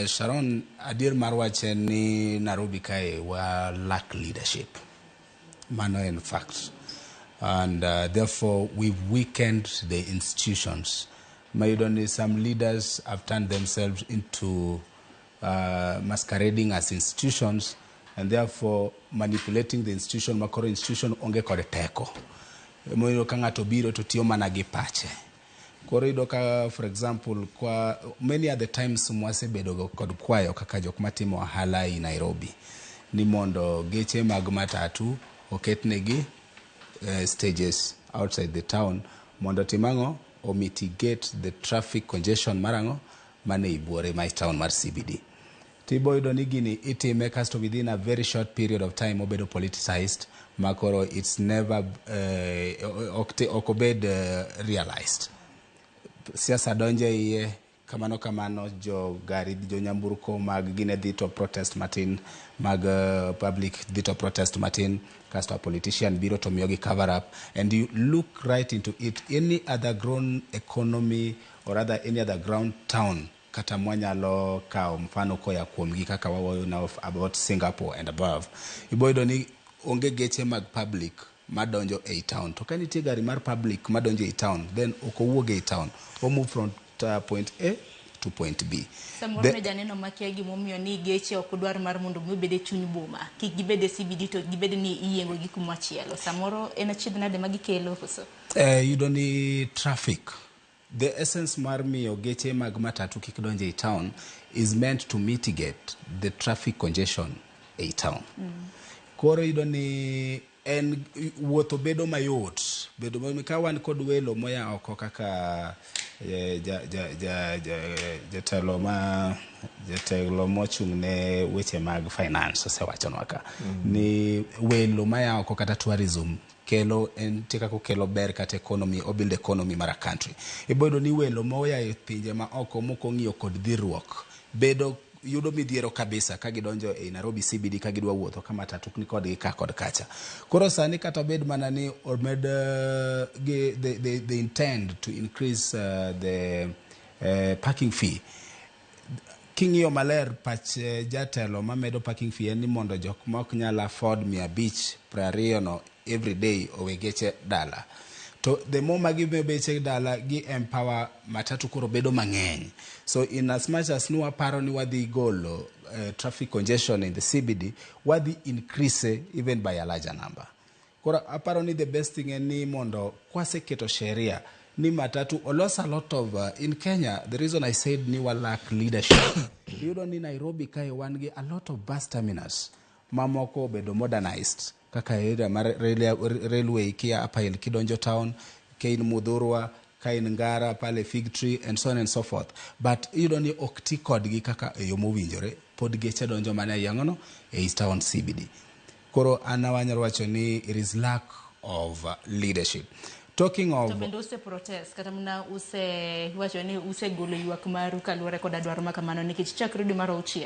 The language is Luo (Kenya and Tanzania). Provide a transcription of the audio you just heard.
Sharon, adier mar wach en ni Nairobi kae wa lack leadership. Mano en fact. And therefore we've weakened the institutions. Mayudo ni some leaders have turned themselves into masquerading as institutions and therefore manipulating the institution makoro institution onge kod teko. Moyudo ka ng'ato biro to tiyo mana gi pache. Koro iyudo ka, for example, kwa many other times mwasebedo go kod kwayo kaka jok matimo ohala i Nairobi ni mondo geche mag matatu oketnegi stages outside the town mondo tim ang'o o mitigate the traffic congestion mar ang'o mane i buore ma town mar CBD. Tibo yudo ni gini itime kasto within a very short period of time obedo politicized makoro it's never ok obed realized. Siasa donjo e iye kamano kamano, jo gari, jo nyamburko mag gine dhi to protest matin, mag public dhi to protest matin, kasto a politician biro to miyogi cover up. And you look right into it, any other grown economy or rather any other ground town kata mwanyalo kawo mfano koya kuomgi kaka wawuoyo now about Singapore and above, ibo yudo ni onge geche mag public madonjo ei town. To ka nitie gari mar public madonjo ei town, then ok owuog ei town, o move from point A to point B. Samoro ne janeno makia gimomiyo ni geche ok dwar mar mondo mi obed e chuny boma, kik gibed e CBD to gibed ni iyiengo gi kumachielo. Samoro en achiedh nade ma gikelo koso? Yudo ni traffic, the essence mar miyo geche mag matatu kik donj ei town is meant to mitigate the traffic congestion ei town. Koro iyudo ni en wuotho bedo mayot, bedo ka wan kod welo moya oko kaka jatelo ma jatelo mochung' ne weche mag finance osewachonwa ka ni welo maya oko kata tourism kelo en nitie kaka okelo ber kata economy, o build economy mar a country. Ibo yudo ni welo moya e pinje ma oko mok ong'iyo kod dhiruok bedo yudo midhiero kabisa ka gidonjo ei Nairobi CBD ka gidwa wuotho ka matatu ni kodgi ka kod kacha. Koro sani kata bed mana ni omed gi they intend to increase the parking fee, king'iyo maler pach jatelo mamedo parking fee en ni mondo jok ma ok nyal afford 520 no every day owe geche dala. To the more ma gimedo beche dala, gi empower matatu koro bedo mang'eny. So in as much as ni waparo ni wadhi golo traffic congestion in the CBD, wadhi increase even by a larger number. Koro aparo ni the best thing en ni mondo kwaseketo sheria ni matatu olos a lot of in Kenya, the reason I said ni wa lack leadership, iyudo ni Nairobi kae wan gi a lot of bus terminus mamoko obedo modernized kaka area mar railway kia Upper Hill kidonjo town, ka in Muthurwa, ka in Ngara pale Fig Tree and so on and so forth, but iyudo ni ok ti kodgi kaka e yo mowinjore. Pod geche donjo mana ei ang'ono, ei town CBD. Koro an awanyalo wacho ni it is lack of leadership. Talking of To bende use protest kata mana use wacho ni usegolo ywak maru kaluwore koda dwaro ma kamano nikech chakre dwe mar auchiel